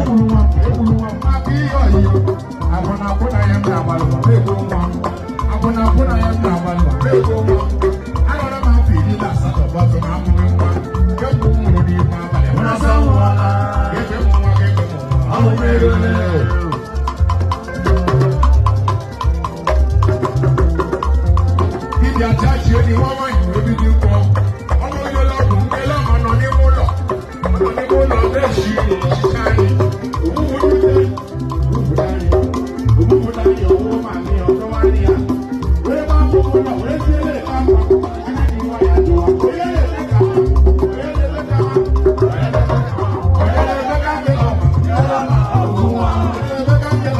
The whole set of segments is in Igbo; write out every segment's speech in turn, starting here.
Egburu nwa m, egburu nwa m, maka ihe oyiyo. Akwụna akwụna ya m na-agbalụ, na-egbu nwa m. Akwụna akwụna ya m na-agbalụ, na-egbu nwa m. Anọrọ m afọ 18 gbọtụ na amụghị nwa. Kemgbe m nwụrụ n'ime abalị, mara sọ nwụọla. Ebe m nwa ka ebe m nwa. Ọ bụ ego ole? Dibịa chachie ni wọ́n wá ìwé bí ní kọ́. Ọmọ oyè lọ́gùn ń gbé lọ́mọ nọ n'ime ụlọ. Ọ nọ n'ime ụlọ na-eshi echicha anyị. Òwúwo nílé, òwúwo dárí. Òwúwo dárí ọwọ́ máa ní ọjọ́ wá ní à. Wéré máa mú ụlọ, wéré sí ilé ìta kan. Agadi nwa ya jụwa. Onye na-eme ka ha? Onye na-eme ka ha? Onye na-eme ka ha? Onye na-eme ka nke lọma? Onye na-eme ka nke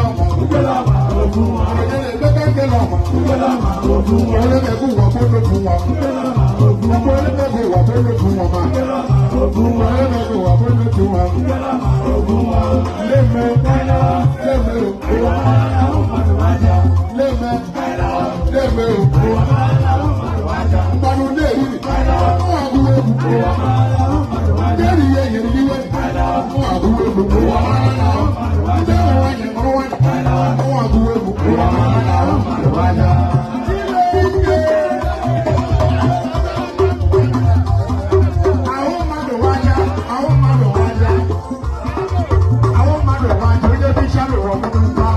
lọma? Onye na-eme ka nke lọma? Onye na-eme ụwa bụ nnukwu nwa. Onye na-eme ụwa bụ nnukwu nwa ma. Onye na-eme ụwa bụ nnukwu nwa. Leme, leme o. Leme, leme o. Mmanụ na-eriri. Mụ agụwa egwu. Ndị eri ya enyere iwe. Mụ agụwa egwu. Ndị ahụ nwanyị mụrụ nwanyị. Mụ agụwa egwu. Ahụ mmadụ waja, ahụ mmadụ waja. Ahụ mmadụ waja, onye bicha lụrụ ọmụmụ mba.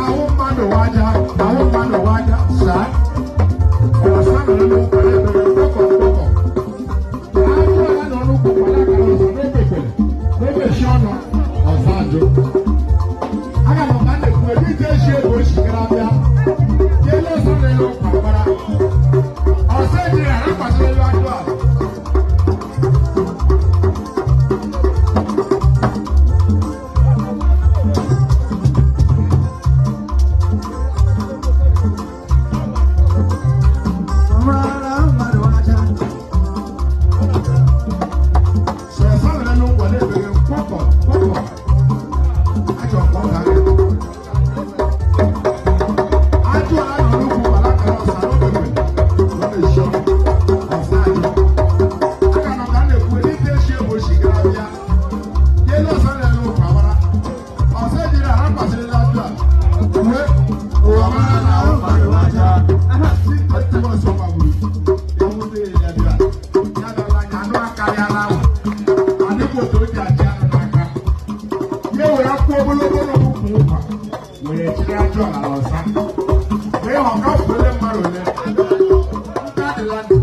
Ahụ mmadụ waja, ahụ mmadụ waja, saa. Ọ̀sán nọ n'ụkwụ ebere mkpọkọ mkpọkọ. Ahụ ala nọ n'ụkwụ kwara akara ọzọ n'ekpekwere, n'emechi ọnụ, ọzọ ajụ. Aga m ọma na-ekwu ebe ije echi ebe o sikara bịa. Jele ọsọ na-elu ụkwa gbara. Ọsọ ejiri ara kwasịrị elu ajụ ala. Sọ̀sọ́ rẹ̀ ló wọlé bèrè pọ̀pọ̀ pọ̀pọ̀. Ajọ ọ̀pọ̀ ọ̀gá rẹ̀. Ajọ ala nọ n'ukwu alakara ọ̀sán n'obere lọ́nà ìṣọ́ ọ̀sán ajọ. Aka nọ ka a na-ekwu ebe isi ebe o si gara bịa. Elu ọsọ rẹ̀ ló kwa gbara. Ọsọ ejiri ara kwasịrị ajọ a. Uwe ụwa mara na ahụ mmadụ aja. Si eti ọsọ gbagburu. Ewu ndị ya bịa. Ya bịara anya anụ akarịala ahụ. Adịghị otu o ji achị anụ n'aka. Ya were akwụkwọ ogologo n'okpukpu ụkwa were chiri ajọ ala n'ọsa. Wee họ ka ole mmadụ ole. Nke adịla ndụ.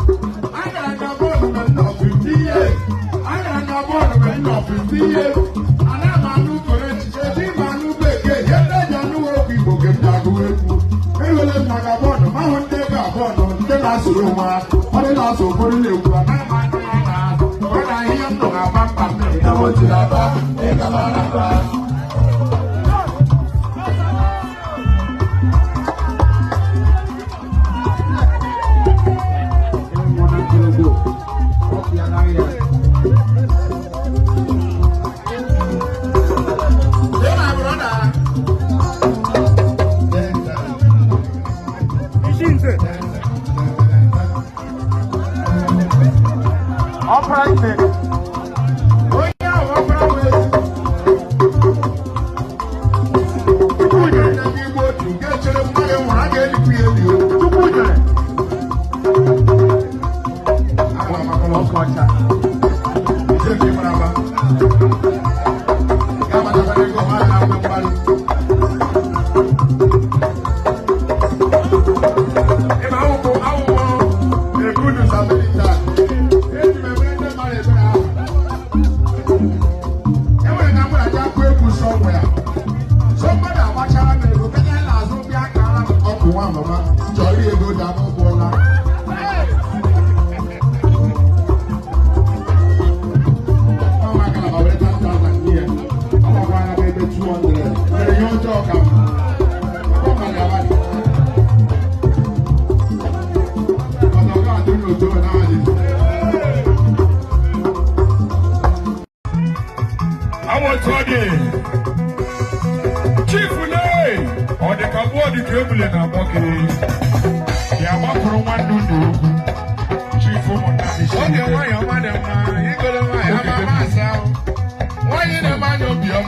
Agara na bọọlụ mgbe m nọ 50 years. Agara na bọọlụ mgbe m nọ 50 years. Ana m anụ French, eji m anụ Bekee, ihe ndị eji anụ okwu Igbo ka m ji agụ egwu. Ewele m maka bọọlụ, ma hụ ndị ego bọọlụ, ndị na-asụrụ onwe ha, ọ dị na-asụ ụfọdụ na-ekwu, anaghị m anụ ya na-asụ. Ọ na ihe m nọ na-aba mkpa m na-eme. Yeah, my brother. Onye ahụ ọbara bụ ezi. Chukwu nyere ya n'igwe otu nke chere mmadụ nwụrụ a ga-elikwu ya eli o. Chukwu nyere. Agwa m akọrọ ọkụ ọcha. Ije ka ị mara ama. Ya gbatakwana ego ọma na mgbe mgbaru. Ịma awụkwụ awụkwụ na-ekwu disability. Eji m emere ndị mmadụ ebere ahụ. Enwere ka mụ na ya kụọ egwu somewhere. So mmadụ agbachara m ego kanya n'azụ bịa kara m ọkụ nwa mama chọrọ ego da m gwụla. Ọnwa kalaba were 10,000 nye ya. Ọ gbakwara m ebe 200. Mere ihe ọjọọ ka m. Ọ gbalị abalị. Ọzọ ga-adị n'otu na-adị. Àwọn otu ọ dị chief lee ọ dị ka gbuo dị ka ebule na-akpọ gị ya gbapụrụ nwanne unu okwu chief ụmụnna Oge nwanyị ọma dị mma, igolo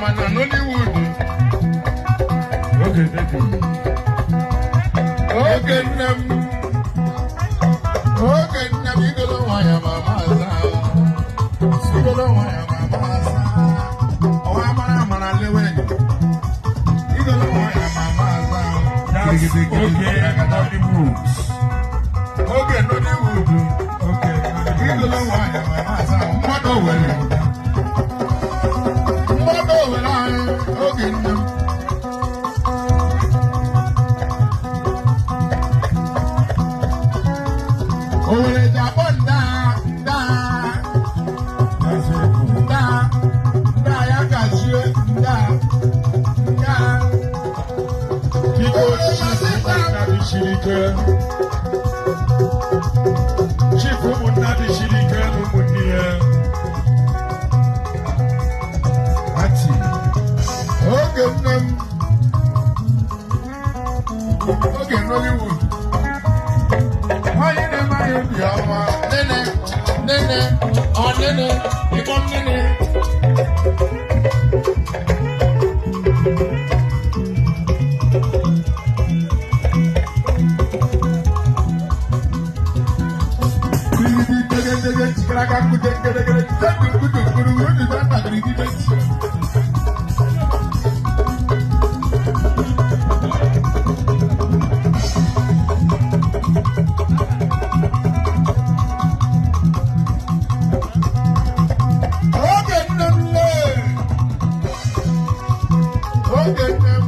mama na Nollywood. Oge baby. Oge nne m, oge nne m, igolo nwanyị mama aza, igolo nwanyị mama aza, ọwa mara amara lewe, igolo nwanyị mama aza. That's Oge Nollywood. Oge Nollywood. Oge Nollywood. Igolo nwanyị mama aza, mmadụ were, mmadụ were anyị, oge nne m. Owere ji akpọ nda nda That's very cool. nda nda ya gajie nda nda. Biko, Chief ụmụnna dị siri ike. Chief ụmụnna dị siri ike na ụmụnne ya. Ati. Oge nne m, oge Nollywood, nwanyị na-eme anyị obi ọma, nene nene ọ nene ịkpọ m nene. Oge nne m lee, oge nne m,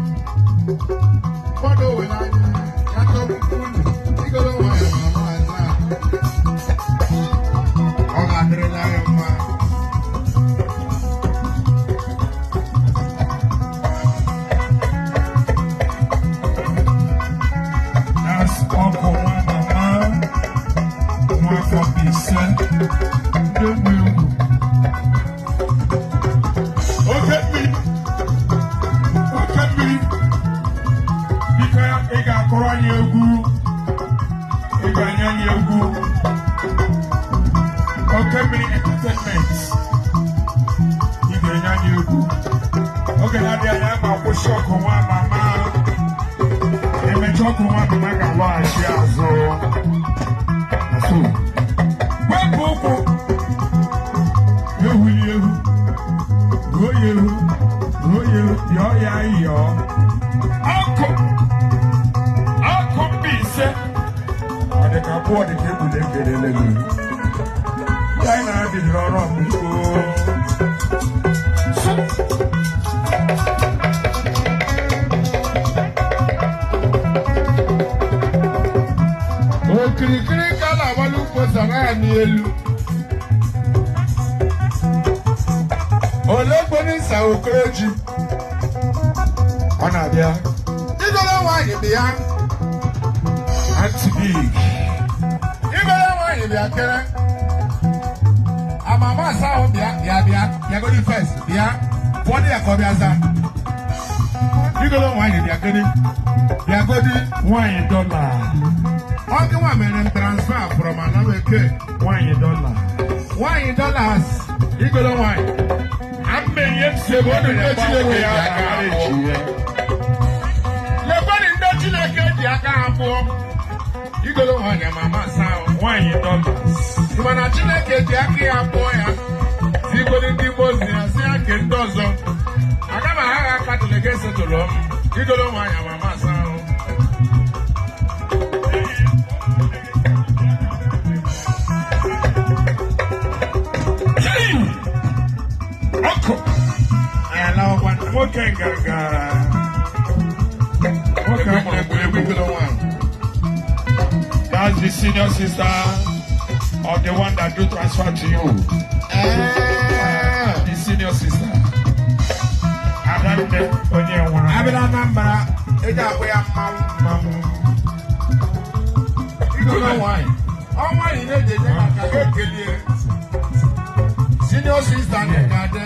mmadụ were anya ya chọọ unu igolo nwanyị ma ma aza, ọ ga-adịrịla ya mma. That's Uncle nwa mama. Nwa afọ Mbaise. Ndị nwe egwu. Oke mmiri. Oke mmiri. Biko, ị ga-akụrụ anyị egwu. Ị ga-nye anyị egwu. Oke Mmiri Entertainment. Ị ga-enye anyị egwu. Oge na-adịghị anya ma kwụsị ọkụ nwa mama. Emecha, ọkụ nwa mama ga-alọghachi azụ. Na so. Wepụ ụkwụ. Ehuli ehu. Ruo ya ehu. Ruo ya ehu. Yọọ ya yọọ. Ọkụ. Ọkụ Mbaise. Ọ dị ka abụọ dị ka egwuregwu ekelele gị. Ndị anyị na-abidoro ọrụ ọkpụkpọ. So. Okirikiri ka a na-agbalị ukwu zara ya n'elu. Olegbonisa Okoroji. Ọ na-abịa. Igolo nwaanyị bịa. Aunty Big. Igolo nwaanyị bịa kere. Amama asa ahụ bịa bịa bịa bịagodi first bịa. Fọdụ ya ka ọ bịa za. Igolo nwaanyị bịa kere. Bịagodi. Nwanyị dọla. Ọ gị nwa mere m transfer from Anameke. Nwanyị dọla. Nwaanyị dollars. Igolo nwaanyị. Amenye m si ebe ọ Ndị Chineke ya ji aka ha pụọ. Lekwanị ndị Chineke ji aka ha pụọ. Igolo nwaanyị amama asa ahụ. Nwanyị dollars. Mana Chineke ji aka ya pụọ ya. Zigoro ndị Igbo ozi ya si ya ke ndị ọzọ. Aga m agha Catholic esetụlụ m. Igolo nwaanyị amama asa ahụ. Chii! Ọkụ. Anyị alawakwa. Nwoke nganga. Nwoke amụrụ mgbe egwu. Igolo nwaanyị. That's the senior sister of the one that do transfer to you. Ee. The senior sister. Adanne onye nwụrụ. Abịa na Anambra, eji akpụ ya mmanwụ. Mmanwụ. Igolo nwaanyị. Ọ nwaanyị na-eji eje maka ga ekelie. Senior sister na-adị.